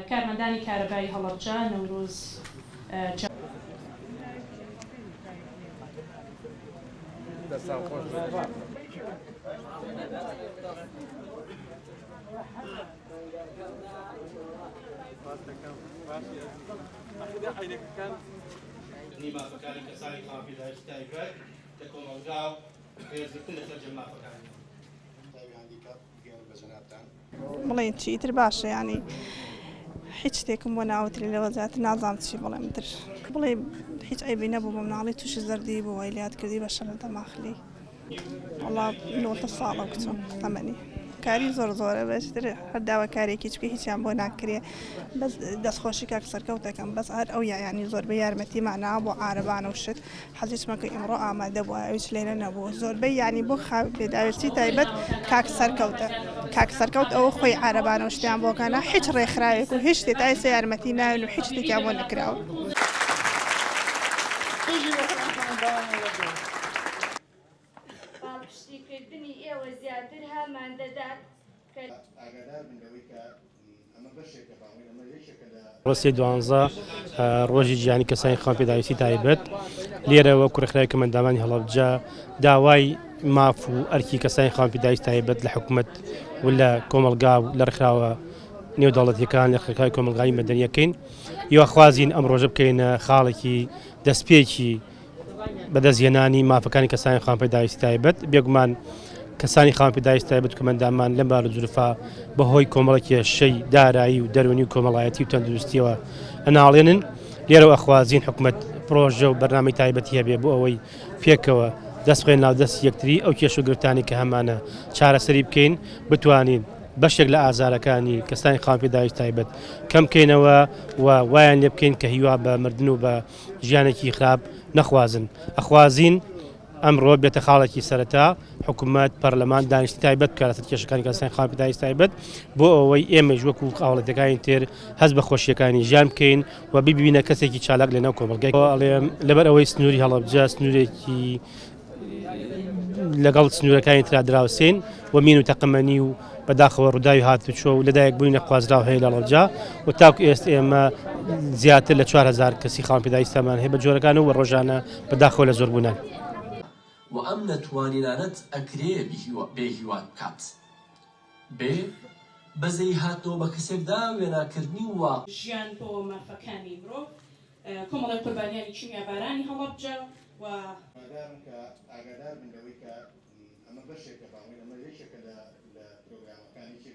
کارمەندانی کارەبای هەڵەبجە، نەورۆز جان. مافەکانی کەسانی خاوەن پێداویستی تایبەت لە کۆمەڵگا و ڕێزگرتن لە سەرجەم مافەکانیان. بڵێین چی ئیتر باشە یانی هیچ شتێکم بۆ ناوترێ لەوە زیاتر نازانم چی بڵێم تر بڵێ هیچ عیبی نەبوو بە مناڵی تووشی زەردی بوو وای لات کردی بە شەلە دەماخلی وەڵا 19 ساڵە کچم تەمەنی کاری زۆر زۆرە بەشتر هەر داواکارێکی چکە هیچیان بۆ ناکرێ بەس دەستخۆشی کاک سەرکەوت دەکەم بەس هەر ئەو یانی زۆربەی یارمەتیمان نا بۆ عارەبانە و شت حەزیشمە کە ئیمڕۆ ئامادە بووە ئەویش لێرە نەبوو زۆربەی یانی بۆ پێداویستی تایبەت کاک سەرکەوتە کاک سەرکەوت ئەوە خۆی عارەبانە و شتیان بۆکانە هیچ ڕێکخراوێک و هیچ شتێ تا ئێستا یارمەتی ناوێن و هیچ شتێکیان بۆ نەکراوە. پاڵپشتیکردنی ئێوە زیاتر هانمان دەدات کە. ئاگادار بن لەوەی کە ئەمە بەشێکە با بڵێین ئەمە یەکێکە لە. ڕۆژی دوانزە ڕۆژی جیهانی کەسانی خاوەن پێداویستی تایبەت لێرە وەکو ڕێکخراوی کەمئەندامانی هەڵەبجە داوای ماف و ئەرکی کەسانی خاوەن پێداویستی تایبەت لە حکومەت و لە کۆمەڵگا و لە ڕێکخراوە نێودەوڵەتیەکان لە ڕێکخراوی کۆمەڵگای مەدەنیەکەین هیواخوازین ئەم ڕۆژە بکەینە خاڵێکی دەستپێکی بەدەستهێنانی مافەکانی کەسانی خاوەن پێداویستی تایبەت، بێگومان کەسانی خاوەن پێداویستی تایبەت و کەمئەندامان لەم بارودروفە بەهۆی کۆمەڵە کێشەی دارایی و دەروونی و کۆمەڵایەتی و تەندروستیەوە ئەناڵێنن، لێرەوە ئەخوازین حکومەت پرۆژە و بەرنامەی تایبەتی هەبێ بۆ ئەوەی پێکەوە دەست بخەین ناو دەستی یەکتری ئەو کێشە و گرفتانەی کە هەمانە چارەسەری بکەین بتوانین بەشێک لە ئازارەکانی کەسانی خاوەن پێداویستی تایبەت کەم بکەینەوە و وایان لێ بکەین کە هیوا بە مردن و بە ژیانێکی خراپ نەخوازن، ئەخوازین ئەمڕۆ بێتە خاڵێکی سەرەتا حکومەت، پەرلەمان دانیشتنی تایبەت بکات لەسەر کێشەکانی کەسانی خاوەن پێداویستی تایبەت بۆ ئەوەی ئێمەیش وەکو هاوڵاتیەکانی تر هەست بە خۆشیەکانی ژیان بکەین و ببینە کەسێکی چالاک لەناو کۆمەڵگای ئەڵێم لەبەر ئەوەی سنووری هەڵەبجە سنوورێکی لەگەڵ سنوورەکانی ترا دراوسێین و مین و تەقەمەنی و بەداخەوە ڕووداوی هاتوچۆ و لەدایکبوونی نەخوازراو هەیە لە هەڵەبجە و تاکو ئێست ئێمە زیاتر لە 4000 کەسی خاوەن پێداویستیمان هەیە بە جۆرەکان و ڕۆژانە بەداخەوە لە زۆربوونان. وە ئەم نەتوانینانەت ئەکرێ بێ هیوات بکات. بێ بەزەیی هاتنەوە بە کەسێکدا وێناکردنی واقع. ژیان بۆ مافەکانی مرۆڤ، کۆمەڵەی قوربانیانی کیمیابارانی هەڵەبجە و. هیوادارم کە ئاگادار بن لەوەی کە ئەمە بەشێکە با بڵێین ئەمە یەکێکە لە.